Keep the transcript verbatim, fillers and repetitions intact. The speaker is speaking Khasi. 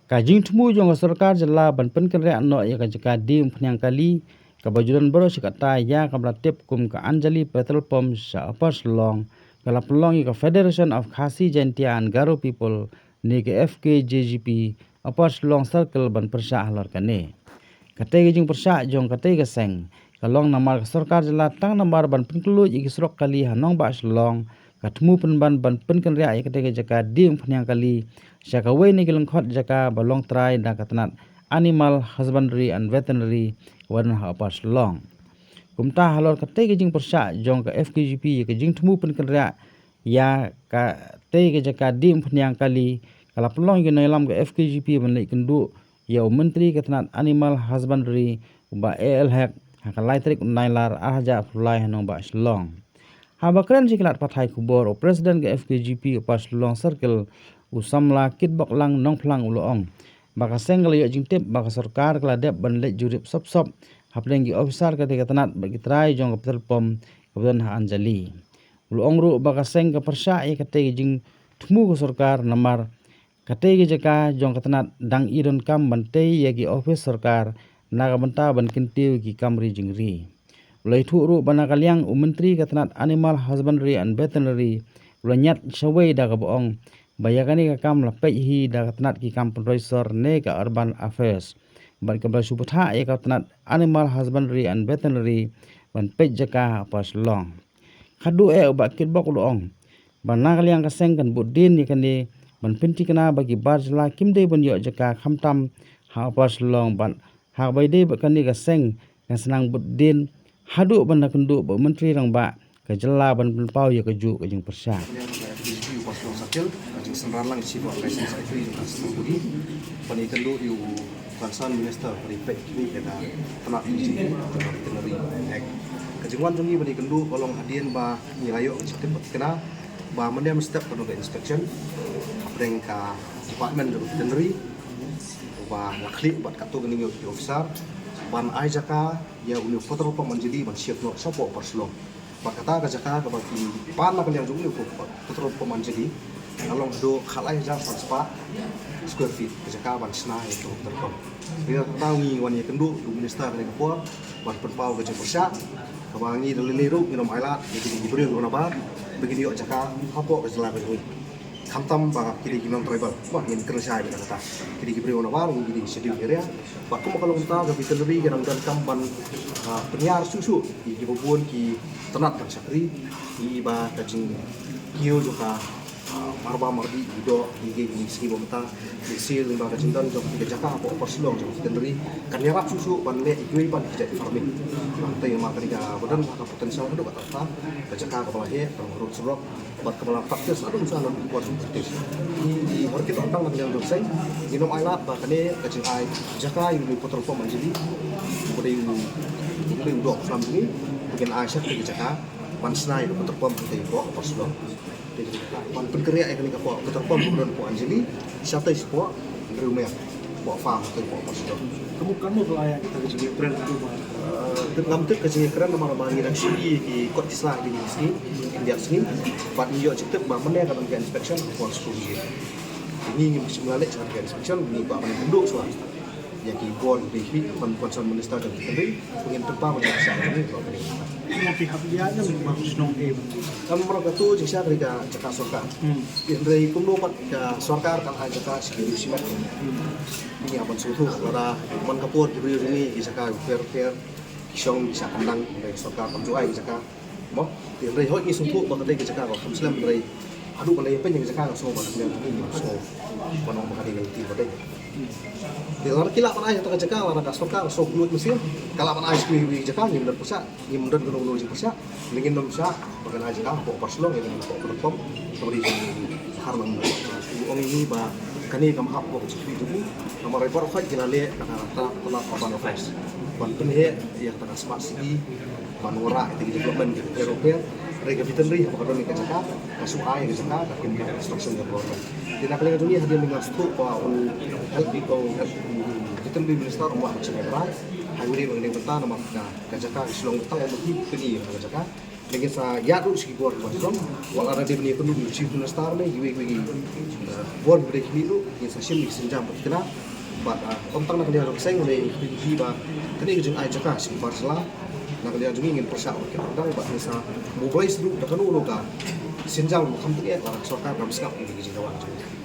Ka jingthmu jong ka sorkar jylla ban pynkynriah noh ïa ka jaka die umphniang kali kaba ju don baroh shi katta ïa kaba la tip kum ka Anjali Petrol Pump sha Upper Shillong ka la pynlong ïa ka Federation of Khasi Jaintia and Garo People ne ka F K J G P Upper Shillong Circle ban pyrshah halor kane. Katei ka jingpyrshah jong katei ka seng ka long namar ka sorkar jylla tang namar ban pynkhlaiñ ïa ki surok kali ha nongbah Shillong ka thmu pynban ban pynkynriah ïa katei ka jaka die umphniang kali sha kawei na ki lyngkhot jaka ba long trai da ka tnat Animal Husbandry and Veterinary kaba don ha Upper Shillong. Kumta halor katei ka jingpyrshah jong ka F K J P ïa ka jingthmu pynkynriah ïa katei ka jaka die umphniang kali ka la pynlong ïa ki nongïalam ka F K J P ban leit kynduh ïa u Myntri ka tnat Animal Husbandry u Bah A L Hek ha ka lai tarik u Nailar ar hajar arphew lai ha nongbah Shillong. Haba kren sha ki lad pathai khubor u President ka F K J P Upper Shillong Circle u samla Kitbok Lang Nongphlang u la ong ba ka seng ka la ïoh jingtip ba ka sorkar ka la dep ban leit jurip sop sop hapdeng ki officer katei ka tnat bad ki trai jong ka petrol pump kaba don ha Anjali. U la ong ruh ba ka seng ka pyrshah ïa katei ka jingthmu ka sorkar namar katei ka jaka jong ka tnat dang i donkam ban tei ïa ki office sorkar na ka bynta ban kyntiew ïa ki kam ri jingri. U la ïathuh ruh ba na ka liang u Myntri ka tnat Animal Husbandry and Veterinary u la ñiad shawei da kaba ong ba ïa kane ka kam la peit hi da ka tnat ki kam pynroi sor ne ka Urban Affairs bad kaba la shu bthah ïa ka tnat Animal Husbandry and Veterinary ban peit jaka ha Upper Shillong. Haduh eh u Bah Kitbok u la ong ba na ka liang ka seng kan bud dien ïa kane ban pynthikna ba ki bar jylla kim dei ban ïoh jaka khamtam ha Upper Shillong bad haba ïadei bad kane ka seng kan sa nang bud dien haduh ban da kynduh bad u Myntri Rangbah ka jylla ban pynpaw ïa kajuh ka jingpyrshah. Ka jingpyrshah ka jong ka Upper Shillong Circle, ka jingsynran lang ïa ka Chief Organising Secretary jong ka Assam Body. Ban ïakynduh ïa u Concerned Minister ban ïapeit kine ki tnat, tnat Veterinary Act. Ka jingwan jong ngi ban ïakynduh ka long hadien ba ngi la ïoh ka jingtip bad thikna ba mynne mynstep ka don ka inspection hapdeng ka department jong ka veterinary ba la khlieh bad katto katne ki officer ban ai jaka ïa une u petrol pump Anjali ban shift noh shapoh Upper Shillong. Bad kata ka jaka kaba ki pan na ka liang jong une u petrol pump Anjali ka long haduh khatlai hajar san spah square feet ka jaka ban shna ïa u petrol pump. Te kata ngi wan ïakynduh ïa u minister kane ka por ban pynpaw ka jingpyrshah kaba ngi da lei lei ruh ngin ym ailad ïa kine ki briew kiba nabar ba kin ïoh jaka hapoh ka jylla ka jong ngi. Khamtam ba ki dei ki non-tribal, ba ngin kren shai bad kata. Ki dei ki briew nabar, ki dei ki scheduled area. Bad kumba ka long mynta ka veterinary ka dang donkam ban, ah, pynïar shuh shuh ïa kiba bun ki tnat tang shakri, ïa ba ka jingkiew jong ka, ah, marba mardih, ki doh, ki, ki, ki sngi ba mynta, ki sil ba ka jingdon jong ka jaka hapoh Upper Shillong jong ka veterinary kan ïarap shuh shuh ban leh ïa kiwei pat ki jait farming. Ban tei ma ka dei kaba don ka potential haduh katta katta, ka jaka kaba la heh, ka long road surok, bad kaba la practice haduh mynshwa na u por jong practice. Ngi, ngi hor kit hor tang na ka liang jong ka seng, ngin ym ailad ba kane ka jingai jaka ïa u petrol pump Anjali, u dei u, u dei u doh u slem jong ngi, ngin ai sha kane ka jaka ban shna ïa u petrol pump hangtei hapoh Upper Shillong. Ban pynkynriah ïa kane ka poh petrol pump kaba don hapoh Anjali shatei shapoh Hynriewmer, hapoh farm hangtei hapoh Upper Shillong. Ka mut, ka mut la ïa kita ka jingïakren haduh ba Eh, tip ngam tip ka jingïakren namar ba ngi dang shu ïohi ki kot ki sla ha kine ki sngi, ki biang sngi. Bad ngi ïoh jingtip ba mynne ka don ka inspection ha por skul ngi. Te ngi ngim shym la leit sha ka inspection, ngi kwah ban ïakynduh shuwa ïa ki bor ki dei hi, ban Concerned Minister jong ka veterinary, ngin pynpaw ka jingpyrshah jong ngi. Mo ki hap ïa ne mo ba shnong em. Namar katu jingshah ka dei ka jaka sorkar. Hmm. Hynrei kumno pat ka sorkar kan ai jaka sha ki briew shimet. Hmm. Ngi hap ban sngewthuh lada man ka por ki briew jong ngi ki jaka pher pher. Ki shong ki shah kandang, hynrei sorkar kam ju ai ki jaka. Mo, hynrei hooid ngi sngewthuh ba katei ka jaka ka kham slem, hynrei haduh ba la ïapeit ïa ka jaka nga sngew ba ka snem ngi sngew ban ong ba ka dei ka lynti ba dei. Te lada ki lah ban ai kata ka jaka, lada ka sorkar ka sngew kynnoh mynsiem, ka lah ban ai sha kiwei kiwei ki jaka, ngim don pyrshah, ngim don kano kano jingpyrshah, hynrei ngin ym shah ba kan ai jaka hapoh Upper Shillong, ïa ngin hapoh Upper Shillong, kaba dei jong ngi. Har nang u ong ïa ngi ba kane kam hap hapoh ka jingkyrkhu jong u, namar baroh khoit ki la leh na ka, ka, ka, ka Urban Affairs ban pynheh ïa kata ka smart city, ban wanrah ïa ki development kiba pher bapher. Hynrei ka veterinary haba ka don ïa ka jaka, ka shu ai ïa ka jaka, ka pynbiang construction ka government. Te na ka liang jong ngi hadien ba nga sngewthuh ba u health, u health, veterinary minister u ong ba ka jaka ka rai, ha kawei na kawei ka bynta namar ka, ka jaka ka shu long tang ong ba ki pyni ïa ka jaka. Ngi sa ïa ruh sha ki bor ba jrong, wat la dei ban ïa kynduh ïa u Chief Minister ne kiwei kiwei ki bor ba dei khmih ruh, ngi sa shim ïa ki sienjam bad ki kynnoh. Bad ym tang na ka liang jong ka seng, ngi ïa kynduh hi ba kane ka jingai jaka sha ki bar jylla, na ka liang jong ngi ngin pyrshah ba kin dang, bad ngi sa mobilize ruh da kano kano ka sienjam ba kham tyngeh lada ka sorkar kam sngap ïa ki jingdawa jong ngi.